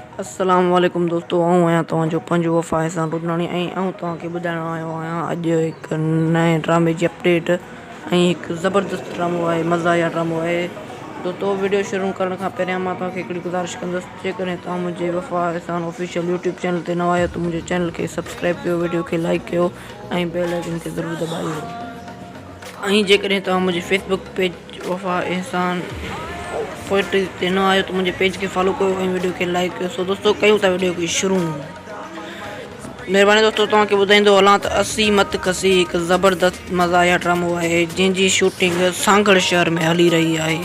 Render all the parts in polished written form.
السلام عليڪم دوستو آئون آهيان توهان جو پنهنجو وفا احسان رودناڻي ۽ آئون توهان کي ٻڌائڻ آيو آهيان اڄ هڪ نئين ڊرامي جي اپڊيٽ ۽ هڪ زبردست ڊرامو آهي مزاحيه ڊرامو آهي دوستو وڊيو شروع ڪرڻ کان پهريان مان توهان کي هڪڙي گذارش ڪندس جيڪڏهن توهان منهنجي وفا احسان آفيشل يوٽيوب چينل تي نوان آهيو ته منهنجي چينل کي سبسڪرائب ڪيو وڊيو کي لائڪ ڪيو ۽ بيل آئيڪن کي ضرور دٻايو ۽ جيڪڏهن توهان منهنجي Facebook page Wafa Ehsan poetry تي نه آهيو ته منهنجي پيج کي فالو ڪيو ۽ وڊيو کي لائڪ ڪيو سو دوستو ڪيون ٿا وڊيو کي شروع مهرباني دوستو توهان کي ٻڌائيندو هلان ته اسي مت کسي هڪ زبردست مزاحيه ڊرامو آهي جنهن جي شوٽنگ سانگهڙ شهر ۾ هلي رهي آهي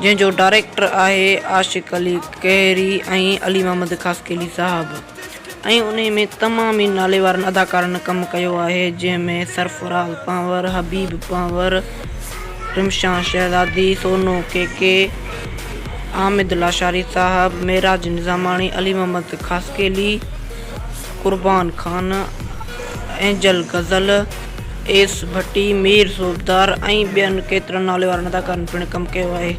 جنهن جو ڊائريڪٽر آهي عاشق علي ڪهيري ۽ علي محمد خاصخيلي صاحب ۽ انهي ۾ تمام ئي نالي وارن اداڪارن ڪم ڪيو آهي جنهن ۾ سرفراز پنهور، حبيب پنهور، رمشان شهزادي، سونو ڪي ڪي، حامد لاشاري صاحب، معراج نظاماڻي، علي محمد خاصخيلي، قربان خان، اينجل غزل، ايس ڀٽي، مير صوبدار ۽ ٻين ڪيترن نالي وارن اداڪارن پڻ ڪم ڪيو آهي.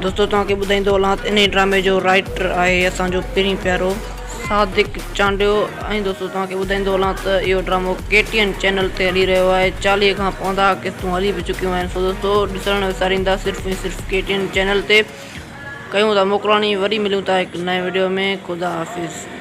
دوستو توهان کي ٻڌائيندو هلان ته انهي ڊرامي جو رائيٽر آهي اسان جو پرين پيارو صادق چانڊيو ۽ دوستو توهان کي ٻڌائيندو هلان ته اهو ڊرامو ڪي ٽي اين چينل تي هلي رهيو آهي 40 کان 50 قسطون هلي به چڪيون آهن سو دوستو ڏسڻ وساريندا صرف ۽ صرف ڪي ٽي اين چينل تي ڪيون ٿا موڪلاڻي وري ملون ٿا هڪ نئين وڊيو ۾ خدا حافظ.